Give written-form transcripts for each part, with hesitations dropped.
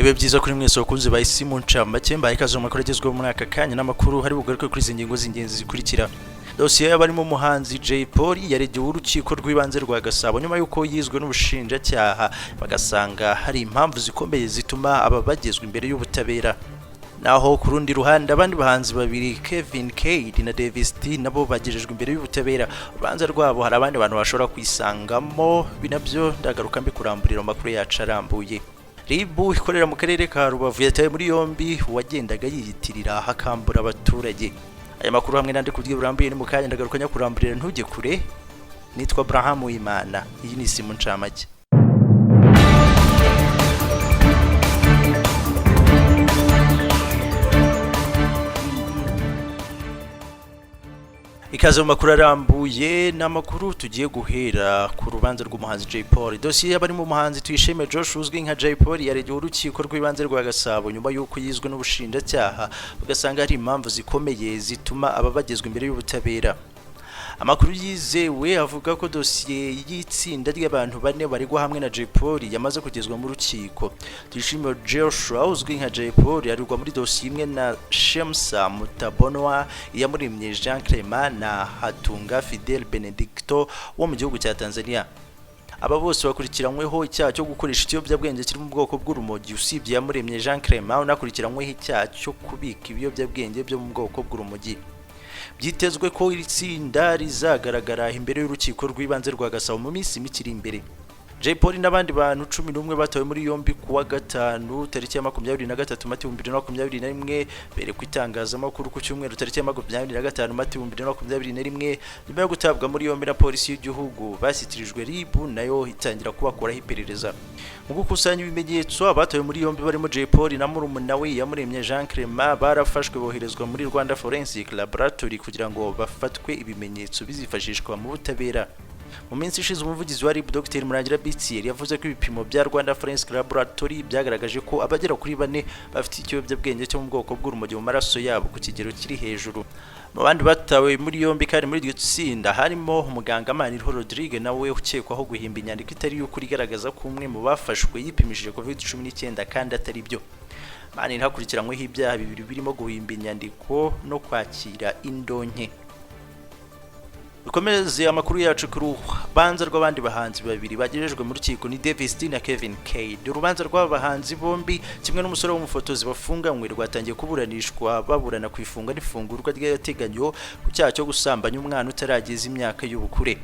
Ibe byiza kuri mwese bakunzi ba Isi mu ncamake. Mbaye ikaze mu makuru agezweho muri aka kanya, n'amakuru hari bugaruke kuri izi ngingo z'ingenzi zikurikira: Dosiye y'abarimo umuhanzi Jay Polly yaregewe Urukiko rw'Ibanze rwa Gasabo nyuma y'uko yizwe n'ubushinjacyaha, bagasanga hari impamvu zikomeye zituma aba bagezwa imbere y'ubutabera. Naho ku rundi ruhande, abandi bahanzi babiri, Kevin Kade na Davis D, nabo bagejejwe imbere y'ubutabera. Urubanza rwabo hari abandi bantu bashobora kwisangamo, nabyo ndagaruka mbikuramburira mu makuru yacu arambuye. RIB ikorera mu karere ka Rubavu yataye muri yombi uwagendaga yiyitirira hakambura abaturage. Aya makuru hamwe n'andi ku buryo burambuye ni mu kanya, ndagaruka nyakuramburira, ntujye kure. Nitwa Abraham Uwimana, iyi ni Isi mu ncamake. Ikaze mu makuru arambuye. Ni amakuru tugiye guhera ku rubanza rw'umuhanzi Jay Polly. Dosiye y'abarimo umuhanzi Tuyishime Josh uzwi nka Jay Polly yaregeye Urukiko rw'Ibanze rwa Gasabo nyuma y'uko yizwe n'ubushinjacyaha, bugasanga hari impamvu zikomeye zituma aba bagezwa imbere y'ubutabera. Amakuru yizewe avuga ko dosiye y'itsinda ry'abantu bane baregwa hamwe na Jay Polly yamaze kugezwa mu rukiko. Tuyishime Joshua uzwi nka Jay Polly aregwa muri dosiye imwe na Shemsa Mutabonwa, Iyamuremye Jean Clement na Hatunga Fidel Benedicto wo mu gihugu cya Tanzania. Aba bose bakurikiranyweho icyaha cyo gukoresha ikiyobyabwenge kiri mu bwoko bw'urumogi, usibye Iyamuremye Jean Clement unakurikiranyweho icyaha cyo kubika ibiyobyabwenge byo mu bwoko bw'urumogi. Byitezwe ko iri tsinda rizagaragara imbere y'Urukiko rw'Ibanze rwa Gasabo mu minsi mike iri imbere. Jay Polly n'abandi bantu 11 batawe muri yombi kuwa gatanu tariki ya 23 Mata 2021, berekwa itangazamakuru ku cyumweru tariki ya 25 Mata 2021. Nyuma yo gutabwa muri yombi na Polisi y'Igihugu, bashyikirijwe RIB, nayo itangira kubakoraho iperereza mu gukusanya ibimenyetso. Abatawe muri yombi barimo Jay Polly na murumuna we Iyamuremye Jean Clement barafashwe, boherezwa muri Rwanda Forensic Laboratory kugira ngo bafatwe ibimenyetso bizifashishwa mu butabera. Mu minsi ishize, umuvugizi wa RIB, Dr Murangira Bitier, yavuze ko ibipimo bya Rwanda Forensic Laboratory byagaragaje ko abagera kuri bane bafite ikiyobyabwenge cyo mu bwoko bw'urumogi mu maraso yabo ku kigero kiri hejuru. Mu bandi batawe muri yombi kandi muri iryo tsinda harimo umuganga Maniriho Rodrigue, nawe ukekwaho guhimba inyandiko itari y'ukuri igaragaza ko umwe mu bafashwe yipimishije COVID-19 kandi atari byo. Maniriho akurikiranyweho ibyaha bibiri birimo guhimba inyandiko no kwakira indonke. Dukomereze amakuru yacu ku rubanza rw'abandi bahanzi babiri bagejejwe mu rukiko, ni Davis D na Kevin Kade. Urubanza rw'aba bahanzi bombi kimwe n'umusore w'umufotozi bafunganywe rwatangiye kuburanishwa, baburana ku ifunga n'ifungurwa ry'agateganyo ku cyaha cyo gusambanya umwana utarageza imyaka y'ubukure.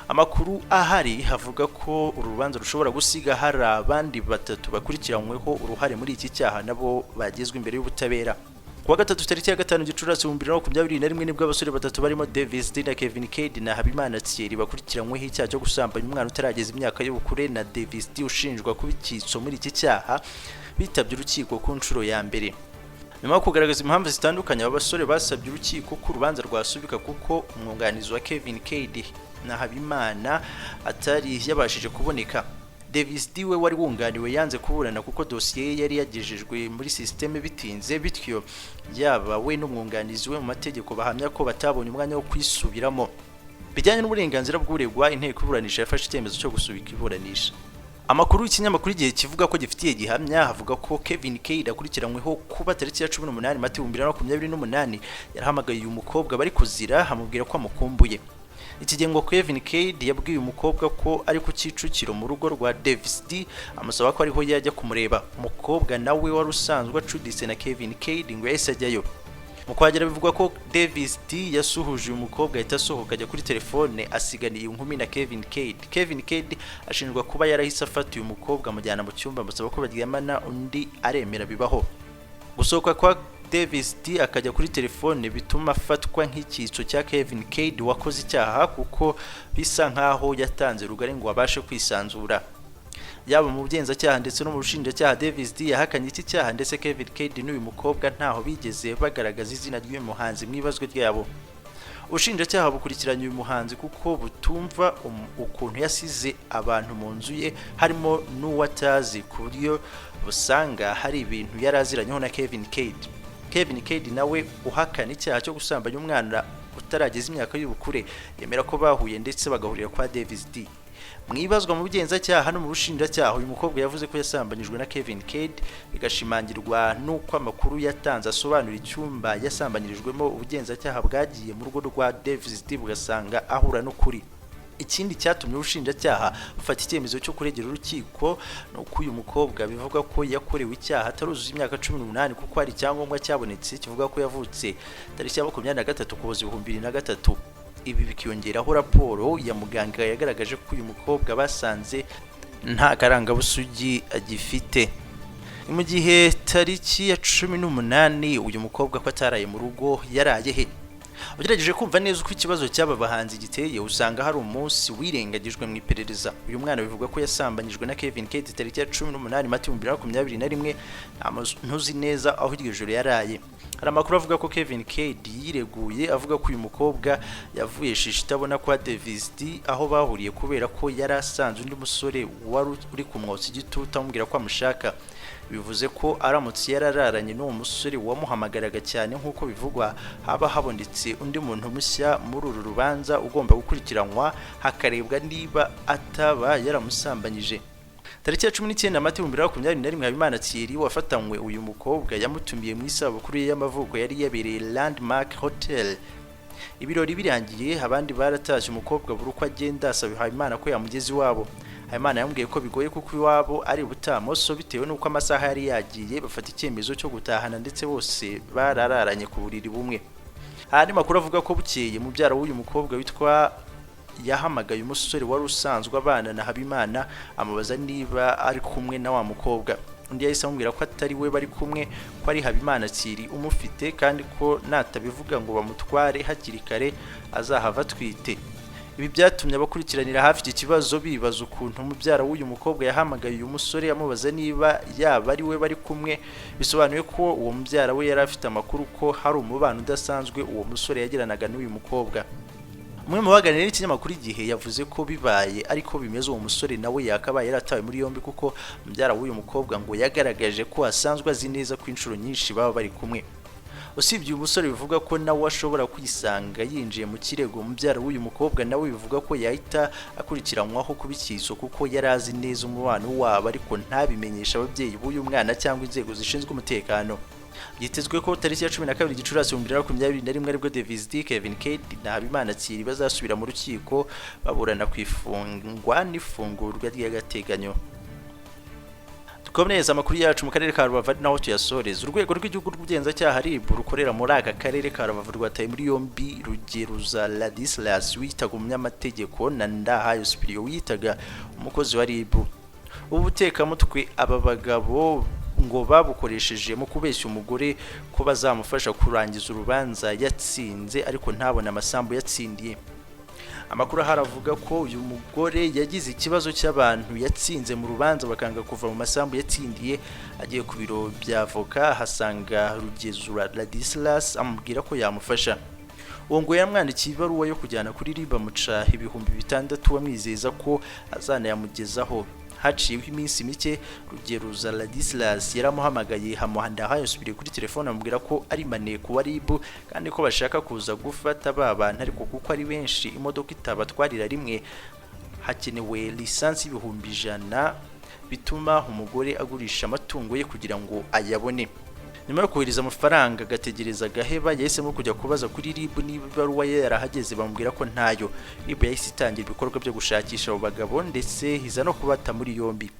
Amakuru ahari havuga ko uru rubanza rushobora gusiga hari abandi batatu bakurikiranyweho uruhare muri iki cyaha nabo bagezwe imbere y'ubutabera. Kuwa gatatu tariki ya 5 Gicurasi 2021 nibwo abasore batatu barimo Davis D na Kevin Kade na Habimana Thierry bakurikiranyweho icyaha cyo gusambanya umwana utarageza imyaka y'ubukure, na Davis D ushinjwa kuba icyitso muri iki cyaha, bitabye urukiko ku nshuro ya mbere. Nyuma yo kugaragaza impamvu zitandukanye, aba basore basabye urukiko ko urubanza rwasubika kuko umwunganizi wa Kevin Kade na Habimana atari yabashije kuboneka. Davis D we wari wunganiwe yanze kuburana kuko dosiye ye yari yagejejwe muri sisiteme bitinze, bityo yaba we n'umwunganizi we mu mategeko bahamya ko batabonye umwanya wo kwisubiramo. Bijyanye n'uburenganzira bw'uregwa, inteko iburanisha yafashe icyemezo cyo gusubika iburanisha. Amakuru y'ikinyamakuru Igihe kivuga ko gifitiye gihamya avuga ko Kevin Kade akurikiranyweho kuba tariki ya 18 Mata 2028 yarahamagaye uyu mukobwa bari kuzira, amubwira ko amukumbuye. Iki gihe ngo Kevin Kade yabwiye umukobwa ko ari ku Kicukiro mu rugo rwa Davis D, amusaba ko ariho yajya kumureba. Umukobwa nawe wari usanzwe acuditse na Kevin Kade ngo yahise ajyayo. Mu kuhagera, bivugwa ko Davis D yasuhuje uyu mukobwa, ahita asohoka ajya kuri telefone, asiganiye inkumi na Kevin Kade. Kevin Kade ashinjwa kuba yarahise afata uyu mukobwa, amujyana mu cyumba, amusaba ko baryamana, undi aremera bibaho. Gusohoka kwa Davis D akajya kuri telefone bituma afatwa nk'icyitso cya Kevin Kade wakoze icyaha, kuko bisa nkaho yatanze rugari ngo abashe kwisanzura. Yaba mu bugenzacyaha ndetse no mu bushinjacyaha, Davis D yahakanye iki cyaha, ndetse Kevin Kade n'uyu mukobwa ntaho bigeze bagaragaza izina ry'uyu muhanzi mu ibazwa ryabo. Ubushinjacyaha bukurikiranye uyu muhanzi kuko butumva ukuntu yasize abantu mu nzu ye, harimo n'uwo atazi, ku buryo busanga hari ibintu yari aziranyeho na Kevin Kade. Kevin Kade nawe uhakana icyaha cyo gusambanya umwana utarageza imyaka y'ubukure yemera ko bahuye ndetse bagahurira kwa Davis D. Mu ibazwa mu bugenzacyaha no mu bushinjacyaha, uyu mukobwa yavuze ko yasambanyijwe na Kevin Kade, bigashimangirwa n'uko amakuru yatanze asobanura icyumba yasambanyirijwemo. Ubugenzacyaha bwagiye mu rugo rwa Davis D bugasanga ahura n'ukuri. Ikindi cyatumye ubushinjacyaha bufata icyemezo cyo kuregera urukiko ni uko uyu mukobwa bivugwa ko yakorewe icyaha ataruzuza imyaka 18, kuko hari icyangombwa cyabonetse kivuga ko yavutse tariki ya 23 Ukuboza 2003. Ibi bikiyongeraho raporo ya muganga yagaragaje ko uyu mukobwa basanze nta karangabusugi agifite. Ni mu gihe tariki ya 18 uyu mukobwa ko ataraye mu rugo, yaraye he? Ugerageje kumva neza uko ikibazo cy'aba bahanzi giteye, usanga hari umunsi wirengagijwe mu iperereza. Uyu mwana bivugwa ko yasambanyijwe na Kevin Kade tariki ya 18 Mata 2021, nta ntuzi neza aho iryo joro yaraye. Hari amakuru avuga ko Kevin Kade yireguye avuga ko uyu mukobwa yavuye shishi itabona kwa Davis D aho bahuriye, kubera ko yari asanze undi musore wari uri kumwotsa igitutu amubwira ko amushaka. Bivuze ko aramutse yarararanye n'uwo musore wamuhamagaraga cyane nk'uko bivugwa, haba habonetse undi muntu mushya muri uru rubanza ugomba gukurikiranwa, hakarebwa niba ataba yaramusambanyije. Tariki ya 19 Mata 2021, Habimana Thierry wafatanywe uyu mukobwa yamutumiye mu isabukuru ye y'amavuko yari yabereye Landmark Hotel. Ibirori birangiye, abandi baratashye, umukobwa buri uko agenda asaba Habimana ko yamugeza iwabo. Habimana yamubwiye ko bigoye kuko iwabo ari butamoso. Bitewe n'uko amasaha yari yagiye, bafata icyemezo cyo gutahana, ndetse bose barararanye ku buriri bumwe. Hari andi makuru avuga ko bukeye mubyara w'uyu mukobwa witwa yahamagaye umusore wari usanzwe abana na Habimana, amubaza niba ari kumwe na wa mukobwa. Undi yahise amubwira ko atari we bari kumwe, ko ari Habimana Thierry umufite, kandi ko natabivuga ngo bamutware hakiri kare azahava atwite. Ibi byatumye abakurikiranira hafi iki kibazo bibaza ukuntu mubyara w'uyu mukobwa yahamagaye uyu musore amubaza niba yaba ari we bari kumwe. Bisobanuye ko uwo mubyara we yari afite amakuru ko hari umubano udasanzwe uwo musore yagiranaga n'uyu mukobwa. Umwe mu baganiriye n'ikinyamakuru Igihe yavuze ko bibaye ariko bimeze, uwo musore nawe yakabaye yaratawe muri yombi, kuko mubyara w'uyu mukobwa ngo yagaragaje ko asanzwe azi neza ko inshuro nyinshi baba bari kumwe. Usibye uyu musore bivuga ko nawe ashobora kwisanga yinjiye mu kirego, mubyara w'uyu mukobwa nawe bivuga ko yahita akurikiranwaho kuba ikiso, kuko yari azi neza umubano wabo ariko ntabimenyeshe ababyeyi b'uyu mwana cyangwa inzego zishinzwe umutekano. Byitezwe ko tariki ya 12 Gicurasi 2021 aribwo Davis D, Kevin Kade na Habimana Thierry bazasubira mu rukiko baburana ku ifungwa n'ifungurwa ry'agateganyo. Dukomereza amakuru yacu mu karere ka Rubavu, ari naho tuyasoreza. Urwego rw'Igihugu rw'Ubugenzacyaha, RIB, rukorera muri aka karere ka Rubavu rwataye muri yombi Rugeruza Ladislas witaga umunyamategeko na Ndahayo Sipiriyo witaga umukozi wa RIB. Ubu butekamutwe aba bagabo ngo babukoresheje mu kubeshya umugore ko bazamufasha kurangiza urubanza yatsinze, ariko ntabone amasambu yatsindiye. Amakuru ahari avuga ko uyu mugore yagize ikibazo cy'abantu yatsinze mu rubanza bakanga kuva mu masambu yatsindiye. Agiye ku biro bya avoka ahasanga Rugezura Ladislas, amubwira ko yamufasha. Uwo ngo yamwandikiye ibaruwa yo kujyana kuri RIB, amuca 6000, amwizeza ko azanayamugezaho. Haciyeho iminsi mike, Rugeruza Ladislas yaramuhamagaye, amuha Ndahayo Sipiriye kuri telefone, amubwira ko ari maneko wa RIB kandi ko bashaka kuza gufata ba bantu, ariko kuko ari benshi imodoka itabatwarira rimwe, hakenewe lisansi y'100,000, bituma umugore agurisha amatungo ye kugira ngo ayabone. Nyuma yo kohereza amafaranga agategereza agaheba, yahisemo kujya kubaza kuri RIB niba ibaruwa ye yarahageze, bamubwira ko ntayo. RIB yahise itangira ibikorwa byo gushakisha abo bagabo, ndetse iza no kubata muri yombi.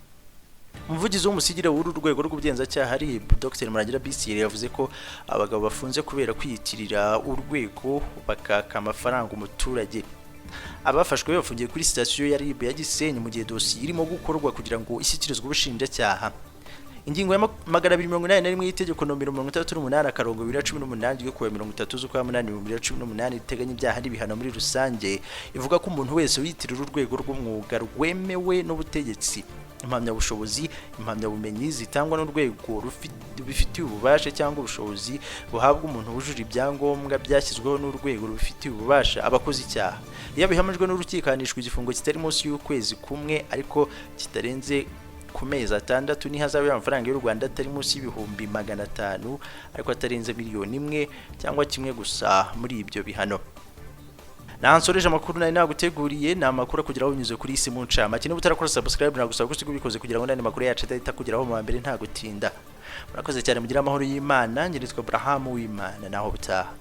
Umuvugizi w'umusigire w'uru rwego rw'ubugenzacyaha, RIB, Dr Murangira Bisiere, yavuze ko abagabo bafunze kubera kwiyitirira urwego bakaka amafaranga umuturage. Abafashwe bafungiye kuri sitasiyo ya RIB ya Gisenyi mu gihe dosiye irimo gukorwa kugira ngo ishyikirizwe ubushinjacyaha. Ingingo ya 281 y'itegeko nomero 68/2018 ryo kuwa 30 z'ukwa munani 2018 riteganya ibyaha n'ibihano muri rusange, ivuga ko umuntu wese wiyitirira urwego rw'umwuga rwemewe n'ubutegetsi, impamyabushobozi, impamyabumenyi zitangwa n'urwego rubifitiye ububasha cyangwa ubushobozi buhabwa umuntu wujuje ibyangombwa byashyizweho n'urwego rubifitiye ububasha, aba akoze icyaha. Iyo abihamijwe n'urukiko, ahanishwa igifungo kitari munsi y'ukwezi kumwe ariko kitarenze ku mezi 6, n'ihazabu y'amafaranga y'u Rwanda atari munsi y'500,000 ariko atarenze 1,000,000, cyangwa kimwe gusa muri ibyo bihano. Nansoreje amakuru nari naguteguriye. Ni amakuru akugeraho binyuze kuri Isi mu Ncamake. Niba utarakora subscribe, nagusaba gusiga ubikoze kugira ngo n'andi makuru yacu adahita kugeraho mu mbere nta gutinda. Murakoze cyane, mugire amahoro y'Imana. Njye nitwa Abraham Wimana, naho butaha.